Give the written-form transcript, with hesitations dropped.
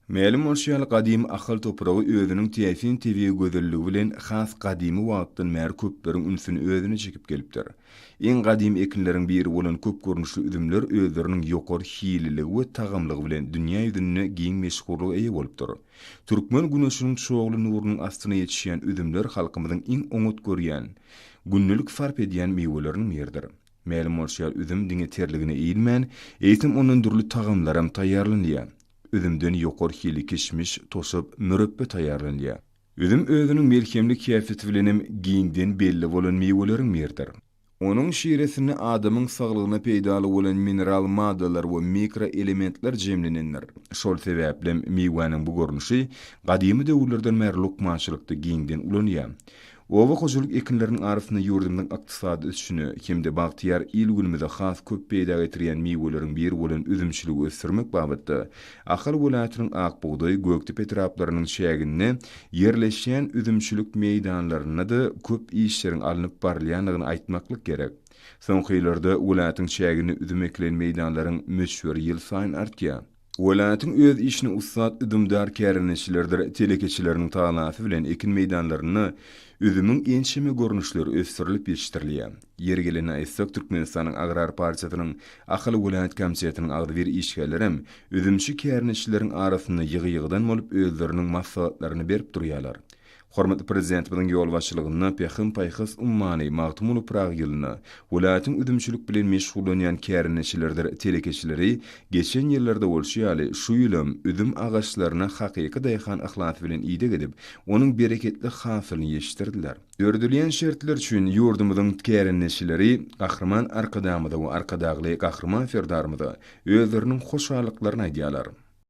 Mälim bolşy ýaly, gadymy Ahal topragy özüniň täsin tebigy gözelligi bilen has gadymy wagtdan bäri köpleriň ünsüni özüne çekip gelipdir. Iň gadymy ekinleriň biri bolan köp görnüşli üzümler özleriniň ýokary hilliligi we tagamlygy bilen dünýä ýüzünde giň meşhurlyga eýe bolupdyr. Türkmen güneşiniň çogly nurunyň astynda ýetişýän üzümler halkymyzyň iň oňat görýän, gündelik sarp edýän miweleriniň biridir. Mälim bolşy ýaly, üzüm diňe terligine iýilmän, eýsem ondan dürli tagamlaram taýýarlanylýar. Üzümden ýokary hilli kişmiş, toşap, mürepbe taýýarlanylýar. Üzüm özüniň melhemlik häsiýeti bilenem giňden belli bolan miweleriň biridir. Onuň şiresinde adamyň saglygyna peýdaly bolan mineral maddalar we mikroelementler jemlenendir. Şol sebäplem miwäniň bu görnüşi gadymy döwürlerden bäri lukmançylykda giňden ulanylýar. Oba hojalyk ekinleriniň arasynda ýurdumyzyň ykdysady ösüşine hem-de bagtyýar il-günümize has köp peýda getirýän miweleriň biri bolan üzümçiligi ösdürmek babatda Ahal welaýatynyň Ak bugdaý, Gökdepe etraplarynyň çäginde ýerleşýän üzümçilik meýdanlarynda-da köp işleriň alnyp barylýandygyny aýtmaklyk gerek. Soňky ýyllarda welaýatyň çäginde üzüm ekilen meýdanlaryň möçberi ýylsaýyn artýar. Welaýatyň öz işine ussat üzümdar kärendeçileridir telekeçileriniň tagallasy bilen ekin meýdanlarynda üzümiň ençeme görnüşleri ösdürilip ýetişdirilýär. Ýeri gelende aýtsak, Türkmenistanyň Agrar partiýasynyň Ahal welaýat komitetiniň agzybir işgärlerem üzümçi kärendeçileriň arasynda ýygy-ýygydan bolup özleriniň maslahatlaryny berip durýarlar. Hormatly Prezidentimiziň ýolbaşçylygynda Pähim-paýhas ummany Magtymguly Pyragy ýylynda welaýatyň üzümçilik bilen meşgullanýan kärendeçileridir telekeçileri geçen ýyllarda bolşy ýaly, şu ýylam üzüm agaçlaryna hakyky daýhan yhlasy bilen ideg edip, onuň bereketli hasylyny ýetişdirdiler. Döredilýän şertler üçin ýurdumyzyň kärendeçileri Gahryman Arkadagymyza we Arkadagly Gahryman Serdarymyza özleriniň hoşallyklaryny aýdýarlar.